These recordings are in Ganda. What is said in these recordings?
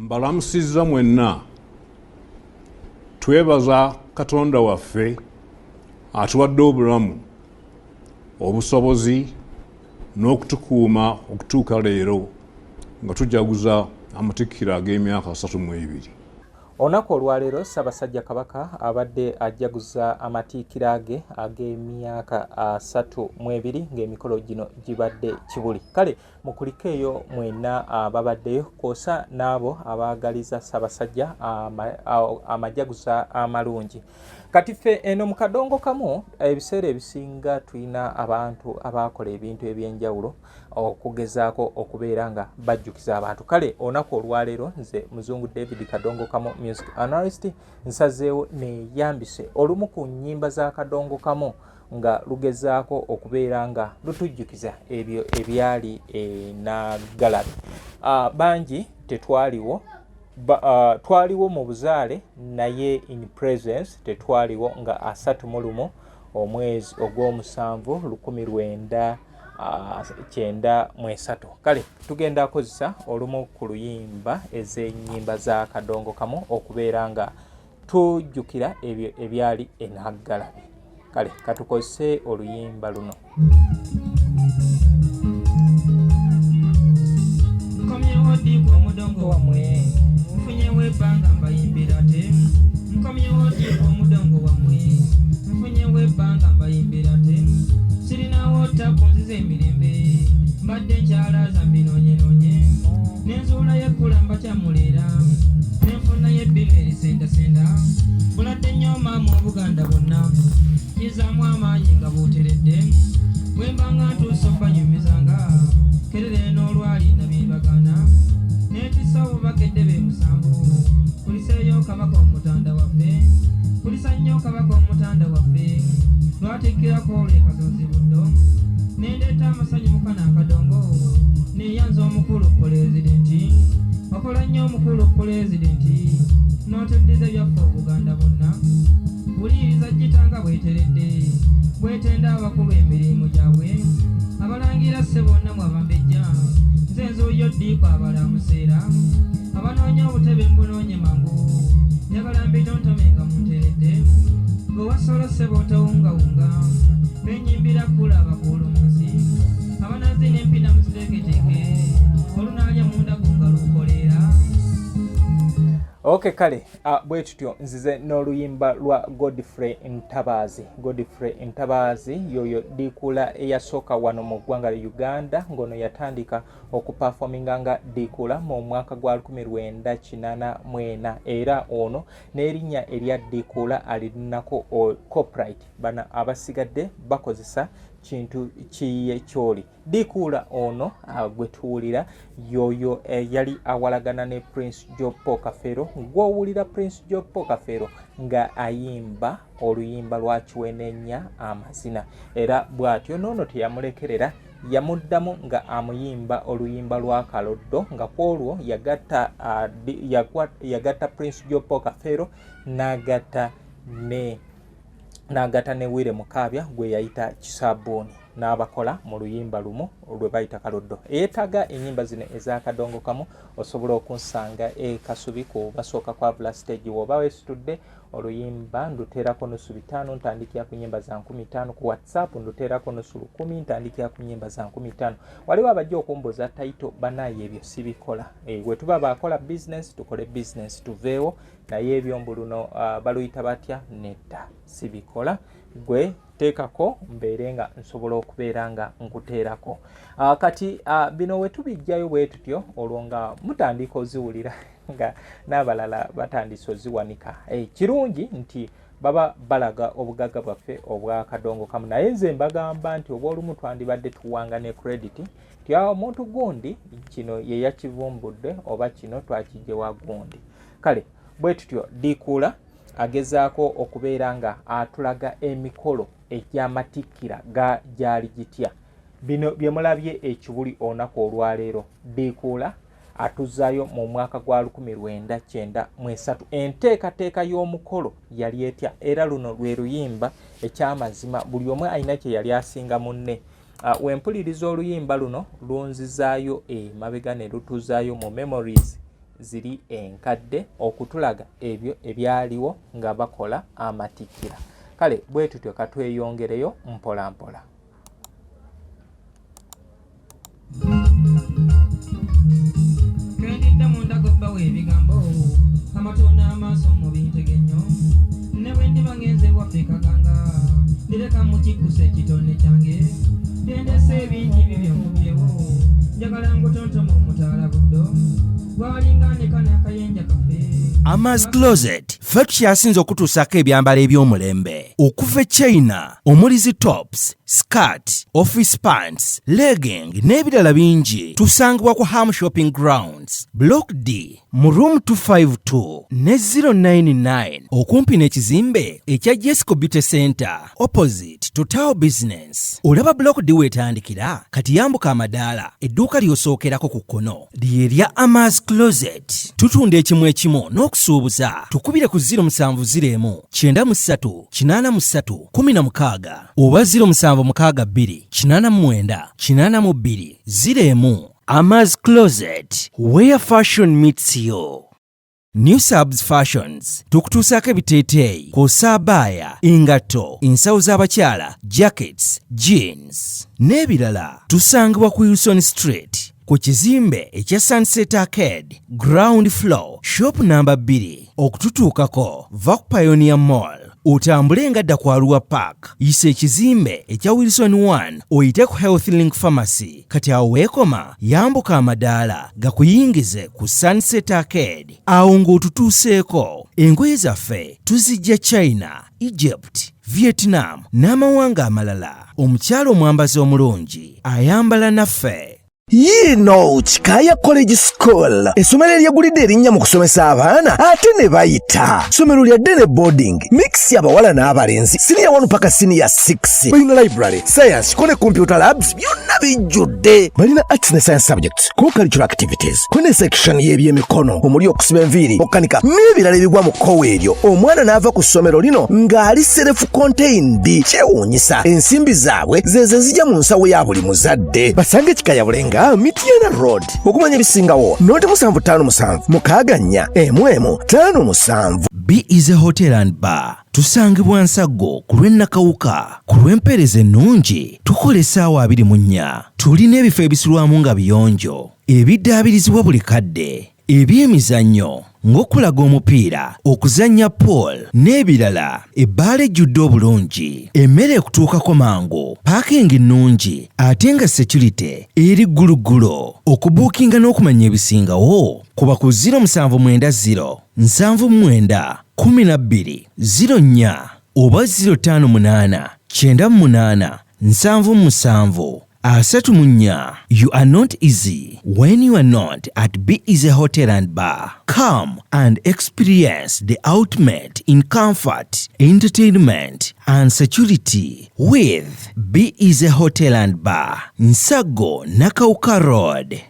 Mbalamusizza mwenna. Twebaza Katonda waffe atuwadde obulamu, obusobozi n'okutukuuma okutuuka leero nga tujaguza amatikkira ag'emyaka 32. Olunaku olwaleero Ssaabasajja Kabaka abadde ajaguza amatikkira ge ag'emyaka 32 ng'emikolo gino gibadde Kibuli. Kale mukulikeeyo mwenna ababaddeyo kwosa n'abo abaagaliza Ssaabasajja amajaguza amalungi. Kati ffe eno mu kadongo kamu ebiseera ebisinga tulina abantu abaakola ebintu eby'enjawulo okugezaako okubeera nga bajjukiza abantu. Kale olunaku olwaleero nze Muzungu David Kadongo Kamu music analyst nsazeewo neyambise olumu ku nnyimba za Kadongo Kamu nga lugezaako okubeera nga lutujjukiza ebyo ebyali eNaggalabi. Bangi tetwaliwo, twaliwo mu buzaale naye in presence tetwaliwo nga 31 omwezi ogw'omusanvu 1993. Kale tugenda kozesa olumu ku luyimba ez'ennyimba za Kadongo Kamu okubeera nga tujjukira ebyo ebyali eNaggalabi. Kale katukozese oluyimba luno. Nkomyewo ddiku omudongo wammwe, nfunyewo ebbanga mbayimbira te. Nkomyewo ddiku omudongo wammwe, nfunyewo ebbanga mbayimbira te. Sirinawo ttabu nzize emirembe, mbadde nkyalaaza mbinoonyenoonye. Nenzuulayo ekkula mbakyamuleera, nenfunayo ebbinu erisendasenda. Buladde nnyo maama Obuganda bwonna, kizaamu amaanyi nga bw'oteredde. Bwe mba nga ntuuse obbanyumizanga, kerere n'olwali nabibagaana. Neetisse obubaka eddebe musanvu, kuliseeyo Kabaka Omutanda waffe. Kulisa nnyo Kabaka Omutanda waffe, lwatikkirako olw'e Kasozi Buddo. Nendeeta amasanyu mu kano akadongo, neeyanza omukulu Pulezidenti. Okola nnyo omukulu Pulezidenti, n'otuddiza ebyaffe Obuganda bwonna. Wuliriza ggita nga bweteredde, bwetenda abakulu emirimu gyabwe. Abalangira ssebo nammwe abambejja, nze nzuuyo ddiiko abalamuseera. Abanoonya obutebe mbunoonye mangu, njagala mbitontome nga munteredde. Gwe wasolo ssebo towungawunga, benyimbira kkula abakulu mu nsi. Abanazi n'empina muziteeketeeke, olunaalya mundago nga lukoleera. Okay, kale bwe tutyo nzize n'oluyimba lwa Godfrey Ntabaazi. Godfrey Ntabaazi yoyo ddiikuula eyasooka wano mu ggwanga lya Uganda, ng'ono yatandika okupafominga nga ddiikuula mu mwaka gwa 1984, era ono n'erinnya erya ddiikuula alirinako copyright. Bano abasigadde bakozesa kintu kiyiye kyoli. Ddiikuula ono gwe tuwulira yoyo yali awalagana ne Prince Joe Kafeero. Gw'owulira Prince Joe Kafeero nga ayimba oluyimba lwa Kiwenenya amazina, era bw'atyo n'ono teyamulekerera, yamuddamu nga amuyimba oluyimba lwa Kaloddo, nga kw'olwo yagatta Prince Joe Kafeero n'agatta ne Wire Mukaabya gwe yayita Kisabbuuni, n'abakola mu luyimba lumu lwe bayita Kaloddo. Eyeetaaga ennyimba zino ez'akadongo kamu osobola okunsanga e Kasubi ku basooka kwavula stage. W'oba weesitudde oluyimba nduteerako nusu bitaano, ntandikira ku nnyimba za 5000. Ku WhatsApp nduteerako nusu lukumi, ntandikira ku nnyimba za 5000. Waliwo abajja okumbuuza title, banaye ebyo sibikola. We tuba baakola business tukole business tuveewo, naye ebyo mbu luno baluyita batya, nedda sibikola. Gwe teekako mbeere nga nsobola okubeera nga nkuteerako. Kati bino we tubijjayo bwe tutyo, olwo nga mutandika oziwulira nga n'abalala batandise oziwanika. Kirungi nti baba balaga obugagga bwaffe obwa kadongo kamu, naye nze mbagamba nti oba olumu twandibadde tuwanga ne credit nti omuntu gundi kino ye yakivumbudde oba kino twakijje wa gundi. Kale bwe tutyo Ddiikuula agezaako okubeera nga atulaga emikolo egy'amatikkira ga gyali gitya. Bino bye mulabye ekibuli olunaku olwaleero, Ddiikuula atuzaayo mu mwaka gwa 1993. Enteekateeka y'omukolo yali etya? Era luno lwe luyimba ekyamazima buli omu alina kye yali asinga munne. Wempuliriza oluyimba luno lunzizaayo emabega ne lutuzaayo mu memories ziri enkadde okutulaga ebyo ebyaliwo nga bakola amatikkira. Kale bwe tutyo katweyongereyo mpolampola. Kendidde munda gobbawo ebigambo amatu n'amaaso mu bintege nnyo ne bwe ndiba ngenze waffe kaganga ndireka mu kikkusa ekitone kyange byendese ebingi bibyo nkubyewo njagala ngutontoma omutaala buddo gwalinga ndeka n'akayenja kaffe. Amas Closet ffe tukyasinze okutuusaako ebyambalo eby'omulembe okuva e China omuli zi tops, skirt, office pants, legging n'ebirala bingi. Tusangibwa ku Ham Shopping Grounds, Block D mu room 252 ne 099 okumpi n'ekizimbe ekya Jesco Beauty Center opposite Total Business. Olaba Block D weetandikira kati yambuka amadaala edduuka ly'osookerako ku kkono lye lya Amas Closet. Tutunda ekimu ekimu n'okusuubuza. Tukubire ku 0701 93 83 16 oba 0762 89 82 01. Amas Closet, where fashion meets you. New Subs Fashions tukutuusaako ebiteeteeyi kw'ossa abaaya, engatto, ensawo z'abakyala, jackets, jeans n'ebirala. Tusangibwa ku Wilson Street ku kizimbe ekya Sunset Arcade, ground floor, shop namba 2. Okututuukako va ku Pioneer Mall otambule nga dda ku Arua Park, yisa ekizimbe ekya Wilson 1 oyite ku Health Link Pharmacy. Kati awo weekoma yambuka amadaala gakuyingize ku Sunset Arcade. Awo ng'otutuuseeko, engoye zaffe tuzijja China, Egypt, Vietnam n'amawanga amalala. Omukyala omwambazi omulungi ayambala naffe. Yiino Kikaaya College School, essomero eryegulidde erinnya mu kusomesa abaana ate ne bayita. Ssomero lya day boarding mix, abawala n'abalenzi, siniya 1 paka siniya 6. Balina library, science ko ne computer labs, byonna bijjudde. Balina arts ne science subjects, ko cultural activities, ko ne section y'ebyemikono omuli okusiba enviiri, okukanika n'ebirala ebigwa mu kkowa eryo. Omwana n'ava ku ssomero lino ng'ali self contained. Kyewuunyisa, ensimbi zaabwe zezo ezijja mu nsawo ya buli muzadde. Basange Kikaya Bulenga, Mityana Road. Okumanya ebisingawo, noti 757 64 11 57. B is a Hotel and Bar. Tusangibwa Nsaggo ku lw'e Nakawuka. Ku lw'empeereza ennungi tukola essaawa 24. Tulina ebifo ebisulwamu nga biyonjo, ebiddaabirizibwa buli kadde, ebyemizannyo ng'okulaga omupiira, okuzannya pool n'ebirala. Ebbaala ejjudde obulungi, emmere ekutuukako mangu, parking nnungi ate nga security eri gguluggulo. Okubuukinga n'okumanya ebisingawo kuba ku 0790 79 12 04 oba 058 98 77 34. You are not easy when you are not at Be Easy Hotel and Bar. Come and experience the ultimate in comfort, entertainment, and security with Be Easy Hotel and Bar, Nsago Nakawuka Road.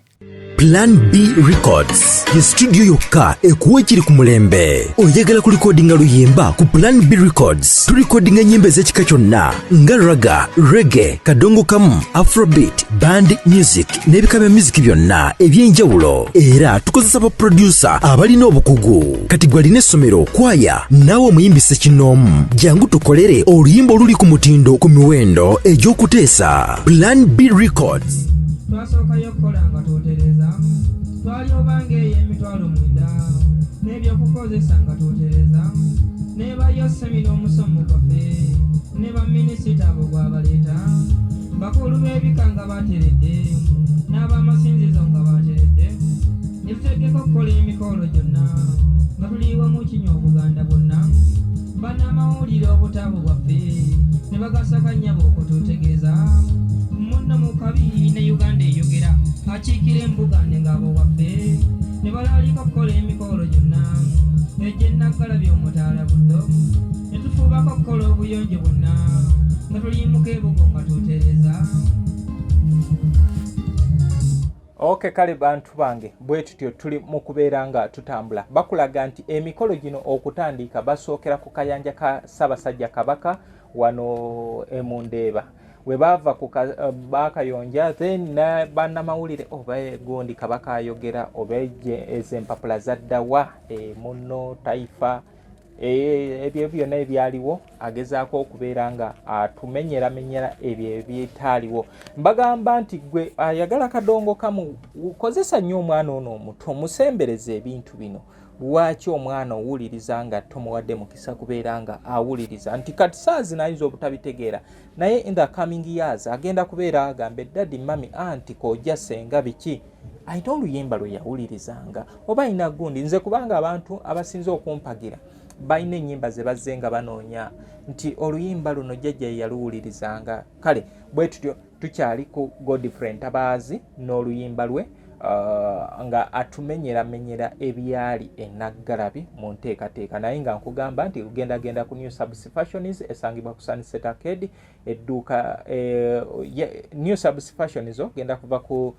Plan B Records ye studio yokka ekuwa ekiri ku mulembe. Oyagala kulikodinga luyimba? Ku Plan B Records tulikodinga ennyimba ez'ekika kyonna nga ragga, reggae, kadongo kamu, afrobeat, band music n'ebika bya music byonna eby'enjawulo. Era tukozesa ba producer abalina obukugu. Kati gwe alina essomero, kwaya, naawe omuyimbi ssekinnoomu, jangu tukolere oluyimba oluli ku mutindo ku miwendo egy'okuteesa. Plan B Records. Twasookayo okukola nga twotereza, twali obanga eyo 90,000 n'ebyokukozesa nga twotereza, nebayo semina omusomo gwaffe ne baminisita abo gwabaleeta, bakulu b'ebika nga bateredde n'abamasinzizo nga bateredde, ne tutegeka okukola emikolo gyonna nga tuliiwa mu kinywa Obuganda bwonna. Bannamawulire obutabo bwaffe ne bagasakanya bw'okututegeeza munno mu kabi ne Uganda eyogera akiikira embuga ne ngabo waffe ne balaalika okukola emikolo gyonna egy'ennaggala by'omutaala buddo, ne tufuubako okukola obuyonjo bwonna nga tuliimuka ebugo nga tutereeza. Ok, kale bantu bange, bwe tutyo tuli mu kubeera nga tutambula. Bakulaga nti emikolo gino okutandika basookera ku kayanja ka Ssaabasajja Kabaka wano emundeeba. We baava ku bakayonja, then bannamawulire oba gundi Kabaka ayogera oba ezo empapula zaddawa e, munno Taifa ebyo byonna ebyaliwo, agezaako okubeera nga atumenyeramenyera ebyo ebyetaaliwo. Mbagamba nti gwe ayagala kadongo kamu, kozesa nnyo omwana ono omuto, musembereza ebintu bino. Lwaki omwana owuliriza nga tomuwadde mukisa kubeera nga awuliriza? Nti kati saa zino ayinza obutabitegeera, naye in the coming years agenda kubeera agambe, "Daddy, mummy, anti kojja, senga, biki." Alina oluyimba lwe yawulirizanga oba alina gundi. Nze kubanga abantu abasinze okumpagira balina ennyimba ze bazze nga banoonya nti oluyimba luno jjajja ye yaluwulirizanga. Kale bwe tutyo tukyali ku Godfrey Ntabaazi n'oluyimba lwe nga atumenyeramenyera ebyali enaggalabi mu nteekateeka. Naye nga nkugamba nti ogendagenda ku New Subs Fashions esangibwa ku Sunset Arcade, edduuka New Subs Fashions, ogenda kuva ku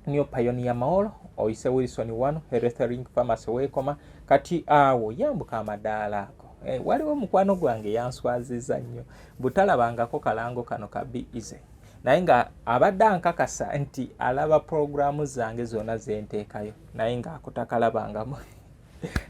New Pioneer Mall, oyise Wilson 1 Health Pharmacy weekoma. Kati awo yambuka amadaala ago. Waliwo mukwano gwange yanswaziza nnyo butalabangako kalango kano ka Be Easy, naye nga abadde ankakasa nti alaba puroguramu zange zonna zenteekayo, naye ng'akutakalabangamo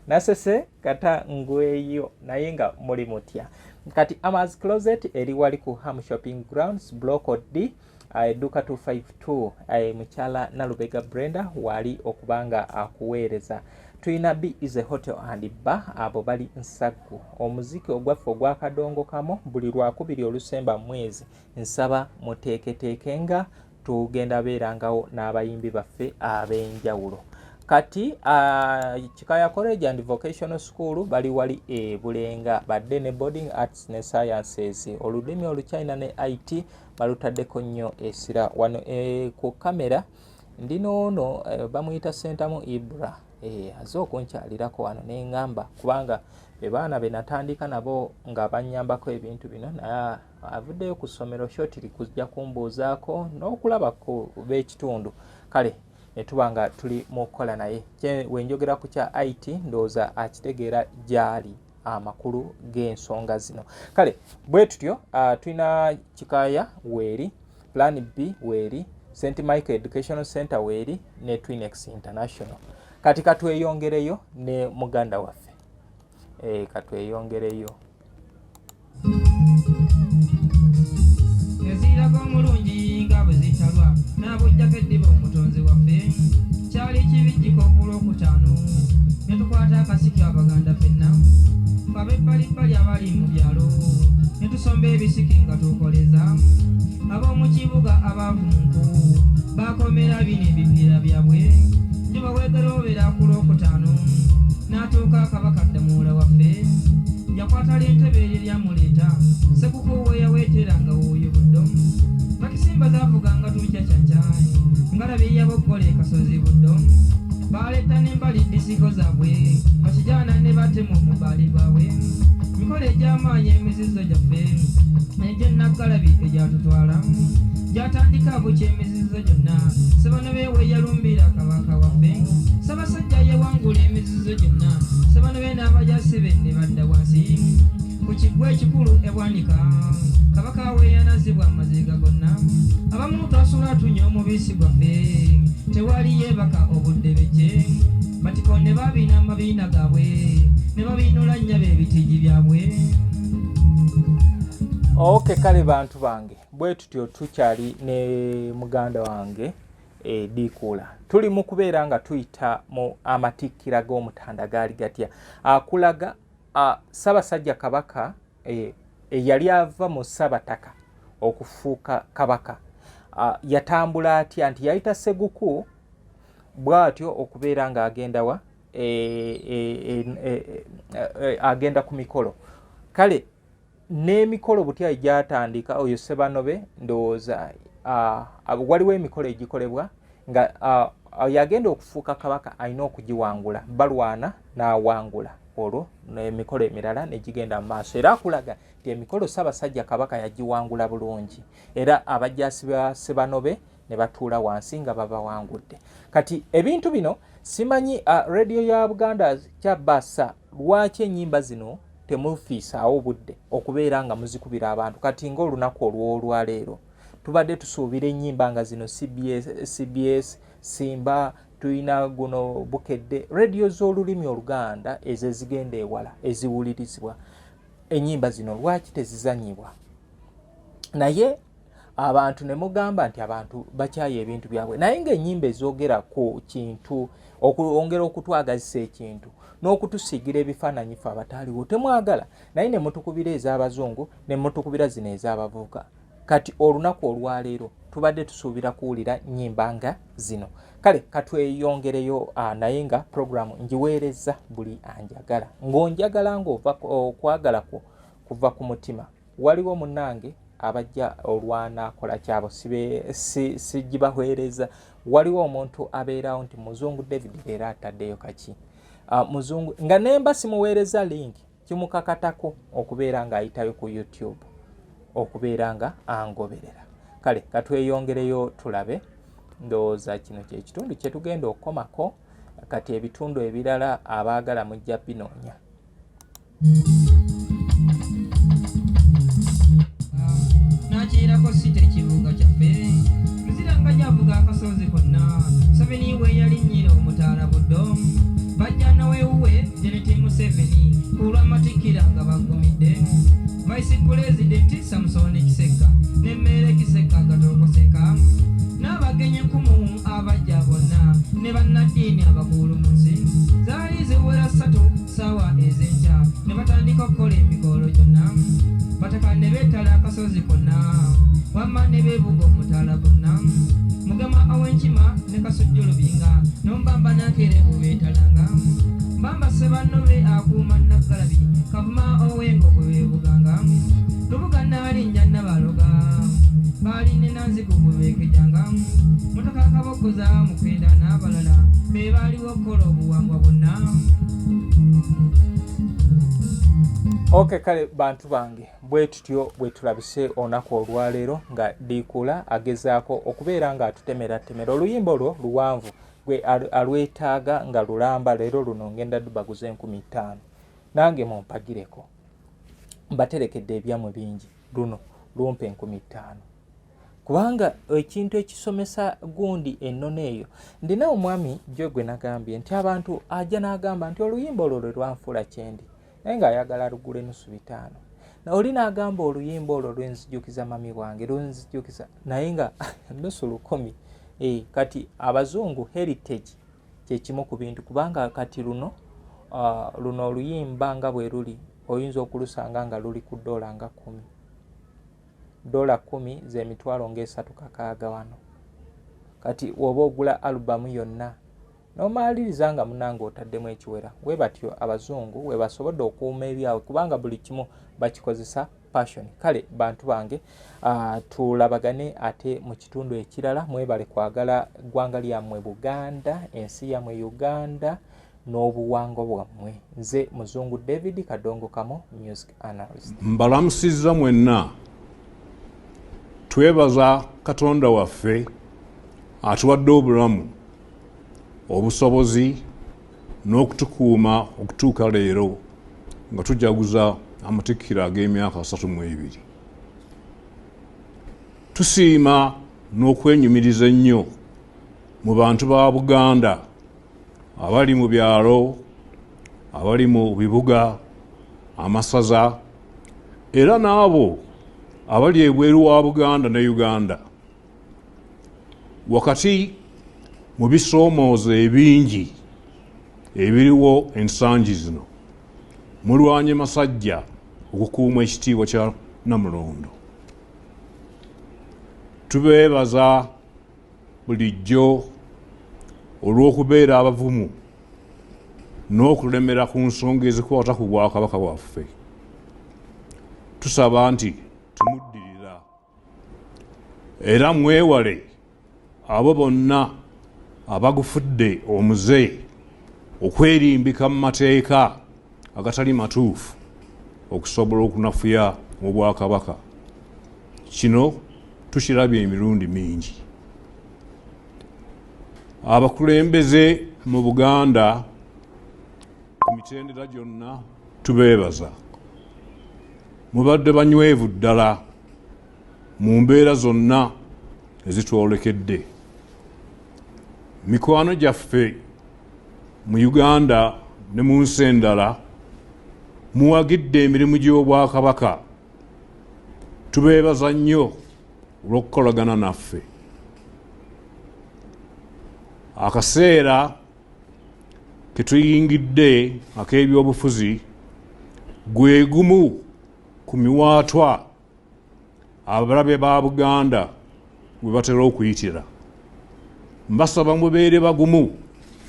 nasese kata ngweyo. Naye nga muli mutya? Kati Amas Closet eri wali ku Ham Shopping Grounds, Block D, edduuka 252. Mukyala Nalubega Brenda wali okubanga akuweereza. Tulina B is a Hotel and Bar, abo bali Nsaggu. Omuziki ogwaffe ogwakadongo kamo buli lwakubiri olusemba mwezi, nsaba muteeketeeke nga tugenda beerangawo n'abayimbi baffe ab'enjawulo. Kati Kikaya College and Vocational School bali wali e Bulenga, badde ne boarding, arts ne sciences, olulimi Oluchina ne IT balutaddeko nnyo essira. Wano ku kamera ndi noono bamuyita Sentamu Ibra, aze okunkyalirako wano neŋŋamba kubanga be baana be natandika nabo nga bannyambako ebintu bino, naye avuddeyo ku ssomero shortly kujja kumbuuzaako n'okulaba ku b'ekitundu. Kale ne tuba nga tuli mu kukola naye. Wenjogera ku kya IT, ndowooza akitegeera gy'ali amakulu g'ensonga zino. Kale bwe tutyo tulina Kikaaya weeri, Plan B weeri, St Michael Educational Center weeri ne Twinex International. Kati katweyongereyo ne muganda waffe, katweyongereyo. Eziraga omulungi nga bwe zitalwa n'abujjako eddiba omutonzi waffe. Kyali kibijjiko ku lwokutaano ne tukwata akasiki Abaganda ffenna fe ab'ebbalibbali abali mu byalo ne tusomba ebisiki nga tukoleza ab'omu kibuga abaavu mu nku bakomera bino ebipiira byabwe. Njuba weegeroobera ku lwokutaano n'atuuka Kabaka Ddamuula waffe yakwata ly'entebe eryo lyamuleeta Sekuku we yaweeteranga wuuyo Buddo bakisimba zaavuganga tukya kyankyayi ngalabi yaboggola ekasozi Buddo baleeta n'embali disiko zaabwe bakijaana ne batema omubaali bwabwe mikola egy'amaanyi emizizo gyaffe egy'enaggalabi egyatutwala gyatandika bukya emizizo gyonna Sebano beewe yalumbira Kabaka waffe Ssaabasajja yewangula emizizo gyonna Sebano be n'abajasi be ne badda wansi ku kiggwa ekikulu ebwanika Kabaka we yanazibwa amaziga gonna. Abamu twasula tunywa omubisi gwaffe, tewali yeebaka obudde bejje. Batiko ne babiina amabiina gaabwe ne babiinula nnyaba ebitigi byabwe. Ok, kale bantu bange, bwe tutyo tukyali ne muganda wange Diikuula. Tuli mu kubeera nga tuyita mu amatikkira g'Omutanda gaali gatya, akulaga Ssaabasajja Kabaka eyali ava mu Ssabataka okufuuka Kabaka yatambula atya, nti yayita Seguku bw'atyo okubeera ng'agenda wa agenda ku mikolo. Kale n'emikolo butya egyatandika oyo Sebanobe, ndowooza waliwo emikolo egikolebwa nga yagenda okufuuka Kabaka alina okugiwangula, balwana n'awangula, olwo n'emikolo emirala negigenda mu maaso. Era akulaga nti emikolo Ssaabasajja Kabaka yagiwangula bulungi, era abajjaasi ba Sebanobe ne batuula wansi nga babawangudde. Kati ebintu bino simanyi, radio ya Buganda kyabasa lwaki ennyimba zino. Temufiisaawo budde okubeera nga muzikubira abantu. Kati ng'olunaku olw'olwaleero tubadde tusuubira ennyimba nga zino CBS, CBS, Simba, tulina guno Bukedde, rediyo z'olulimi Oluganda ezo ezigenda ewala eziwulirizibwa. Ennyimba zino lwaki tezizanyibwa? Naye abantu ne mugamba nti abantu bakyaye ebintu byabwe, naye ng'ennyimba ezoogera ku kintu, okwongera okutwagazisa ekintu n'okutusiigira ebifaananyi ffe abataaliwo temwagala, naye ne mutukubira ez'abazungu, ne mutukubira zino ez'abavubuka. Kati olunaku olwaleero tubadde tusuubira kuwulira nnyimba nga zino. Kale katweyongereyo, naye nga puroguramu ngiweerezza buli anjagala. Ng'onjagala ng'ova okwagala kwo kuva ku mutima. Waliwo munnange abajja olwanakola kyabo sigibaweereza. Waliwo omuntu abeerawo nti Muzungu David leero ataddeyo kaki, muzungu nga nemba simuweereza link, kimukakatako okubeera ng'ayitayo ku YouTube okubeera nga angoberera. Kale katweyongereyo tulabe. Ndowooza kino kyekitundu kyetugenda okukomako. Kati ebitundu ebirala abaagala mujja binoonya. Nakirako sita ekibuga kyaffe Luzira gyavuga akasozi konna. Museveni we yalinnyira omutaala Buddo, bajja nawewuwe Janet Museveni ku lw'amatikkira nga bagumidde Vice President Samson Kisekka n'emmere Kisekka gatokoseka n'abagenyi enkumu abajja bonna ne bannaddiini abakulu mu nsi. Zaali ziwera 3 ssaawa ez'enkya ne batandika okukola emikolo gyonna. Bataka ne beetala akasozi konna, wamma ne beebuga omutaala gonna. Mugema ow'enkima ne Kasujju Lubinga n'Ombamba Nankere bwe beetalanga. Mbamba Ssebannobe akuuma Naggalabi, Kavuma ow'engo bwe beebuganga. Lubuga Naalinnya Nabaloga baali ne Nanzigu bwe beekejanga. Motoka Kaboggoza Mukwenda n'abalala be baaliwo okukola obuwangwa bwonna. Ok, kale bantu bange, bwe tutyo bwe tulabise olunaku olwaleero nga Diikuula agezaako okubeera nga atutemeratemera oluyimba olwo luwanvu. Gwe alwetaaga nga lulamba, leero luno ngenda dubaguza 5000. Nange mumpagireko, mbaterekedde ebyammwe bingi. Luno lumpa 5000 kubanga ekintu ekisomesa gundi ennono eyo. Ndina omwami jo gwe nagambye nti abantu ajja n'agamba nti oluyimba olwo lwe lwanfuula kyendi, naye ng'ayagala lugule nusu bitaano. Oli n'agamba oluyimba olwo lwenzijjukiza mami wange, lunzijjukiza, naye nga nusu lukumi. Kati abazungu heritage kyekimu ku bintu, kubanga kati luno oluyimba nga bwe luli oyinza okulusanga nga luli ku dola nga 10, dola 10 z'emitwalo ng'esatu kakaaga wano. Kati woba ogula alubamu yonna n'omaliriza nga munange otaddemu ekiwera. We batyo abazungu we basobodde okuuma ebyabwe, kubanga buli kimu bakikozesa passion. Kale bantu bange, tulabagane ate mu kitundu ekirala. Mwebale kwagala ggwanga lyammwe Buganda, ensi yammwe Uganda n'obuwangwa bwammwe. Nze Muzungu David Kadongo Kamo, music analyst. Mbalamusizza mwenna. Twebaza Katonda waffe atuwadde obulamu, obusobozi n'okutukuuma okutuuka leero nga tujaguza amatikkira ag'emyaka 32. Tusiima n'okwenyumiriza ennyo mu bantu ba Buganda abali mu byalo, abali mu bibuga, amasaza, era n'abo abali ebweru wa Buganda ne Uganda. Wakati mu bisoomooza ebingi ebiriwo ensangi zino, mulwanye masajja okukuuma ekitiibwa kya Namulondo. Tubeebaza bulijjo olw'okubeera abavumu n'okulemera ku nsonga ezikwata ku bwakabaka bwaffe. Tusaba nti temuddirira era mwewale abo bonna abagufudde omuze okwerimbika mu mateeka agatali matuufu okusobola okunafuya obwakabaka. Kino tukirabye emirundi mingi. Abakulembeze mu Buganda ku mitendera gyonna tubeebaza. Mubadde banywevu ddala mu mbeera zonna ezitwolekedde. Mikwano gyaffe mu Uganda ne mu nsi endala muwagidde emirimu gy'Obwakabaka. Tubeebaza nnyo olw'okukolagana naffe. Akaseera ke tuyingidde ak'ebyobufuzi gwe gumu ku miwaatwa abalabe ba Buganda we batera okuyitira. Mbasaba mubeere bagumu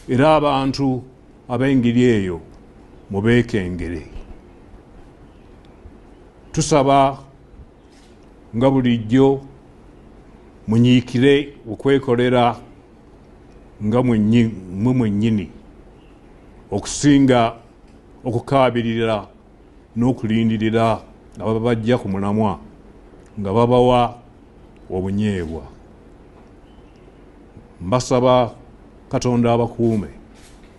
era abantu ab'engeri eyo mubeekengere. Tusaba nga bulijjo munyiikire okwekolera nga mwe mwennyini okusinga okukaabirira n'okulindirira ababajja ku mulamwa nga babawa obunyeebwa. Mbasaba Katonda abakuume.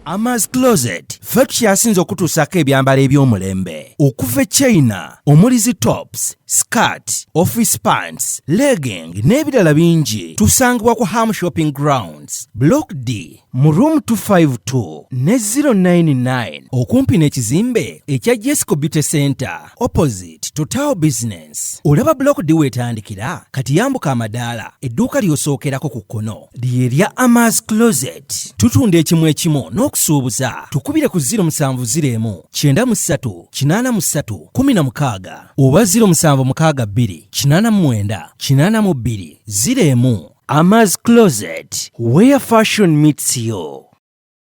Amas Closet ffe tukyasinze okutuusaako ebyambalo eby'omulembe okuva e China omuli zi tops, skirt, office pants, legging n'ebirala bingi. Tusangibwa ku Ham Shopping Grounds, Block D mu room 252 ne 099 okumpi n'ekizimbe ekya Jesco Beauty Center opposite Total Business. Olaba Block D weetandikira kati yambuka amadaala, edduuka ly'osookerako ku kkono lye lya Amas Closet. Tutunda ekimu ekimu n'okusuubuza. Tukubire ku 0701 93 83 16 oba 0762 89 82 01. Amas Closet, where fashion meets you.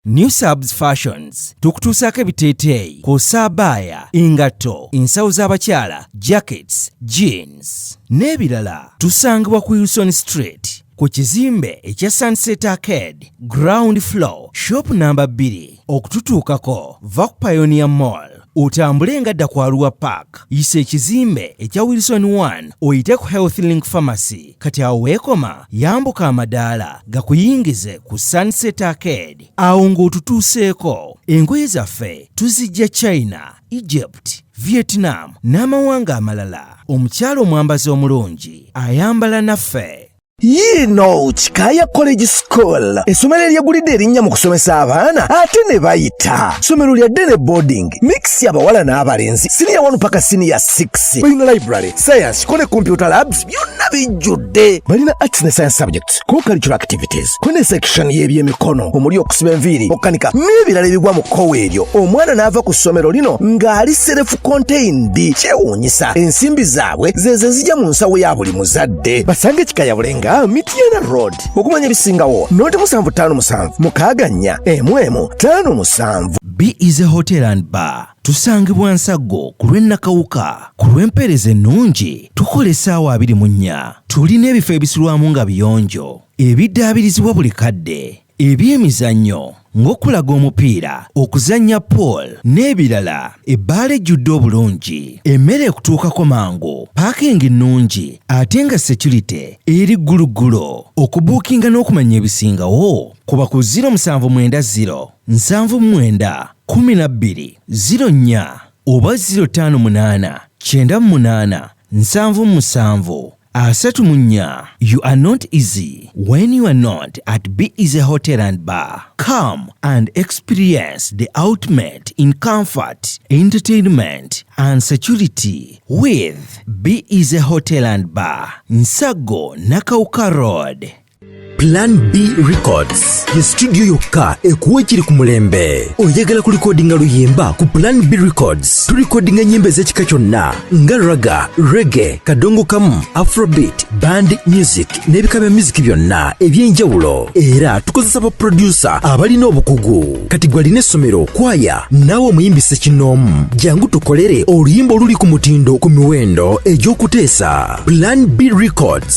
New Subs Fashions tukutuusaako ebiteeteeyi kw'ossa abaaya, engatto, ensawo z'abakyala, jackets, jeans n'ebirala. Tusangibwa ku Wilson Street ku kizimbe ekya Sunset Arcade, ground floor, shop namba 2. Okututuukako va ku Pioneer Mall otambule nga dda ku Arua Park, yisa ekizimbe ekya Wilson 1 oyite ku Health Link Pharmacy. Kati awo weekoma yambuka amadaala gakuyingize ku Sunset Arcade. Awo ng'otutuuseeko, engoye zaffe tuzijja China, Egypt, Vietnam n'amawanga amalala. Omukyala omwambazi omulungi ayambala naffe. Yiino Kikaaya College School, essomero eryegulidde erinnya mu kusomesa abaana ate ne bayita. Ssomero lya day ne boarding mix, abawala n'abalenzi, siniya 1 paka siniya 6. Balina library, science ko ne computer labs, byonna bijjudde. Balina arts ne science subjects, co-curricular activities, ko ne section y'ebyemikono omuli okusiba enviiri, okukanika n'ebirala ebigwa mu kkowa eryo. Omwana n'ava ku ssomero lino ng'ali self contained. Kyewuunyisa, ensimbi zaabwe zezo ezijja mu nsawo ya buli muzadde. Basange Kikaya Bulenga, Mityana Road. Okumanya ebisingawo noti 757 64 11 57. B is a Hotel and Bar. Tusangibwa Nsaggo ku lw'e Nakawuka. Ku lw'empeereza ennungi tukola essaawa 24. Tulina ebifo ebisulwamu nga biyonjo, ebiddaabirizibwa buli kadde, ebyemizannyo ng'okulaga omupiira, okuzannya pool n'ebirala. Ebbaala ejjudde obulungi, emmere ekutuukako mangu, parking nnungi ate nga security eri gguluggulo. Okubuukinga n'okumanya ebisingawo kuba ku 0790 79 12 04 oba 058 98 77 34. You are not easy when you are not at Be Easy Hotel and Bar. Come and experience the ultimate in comfort, entertainment, and security with Be Easy Hotel and Bar, Nsago Nakawuka Road. Plan B Records ye studio yokka ekuwa ekiri ku mulembe. Oyagala kulikodinga luyimba? Ku Plan B Records tulikodinga ennyimba ez'ekika kyonna nga ragga, reggae, kadongo kamu, afrobeat, band music n'ebika bya music byonna eby'enjawulo. Era tukozesa ba producer abalina obukugu. Kati gwe alina essomero, kwaya, naawe omuyimbi ssekinnoomu, jangu tukolere oluyimba oluli ku mutindo ku miwendo egy'okuteesa. Plan B Records.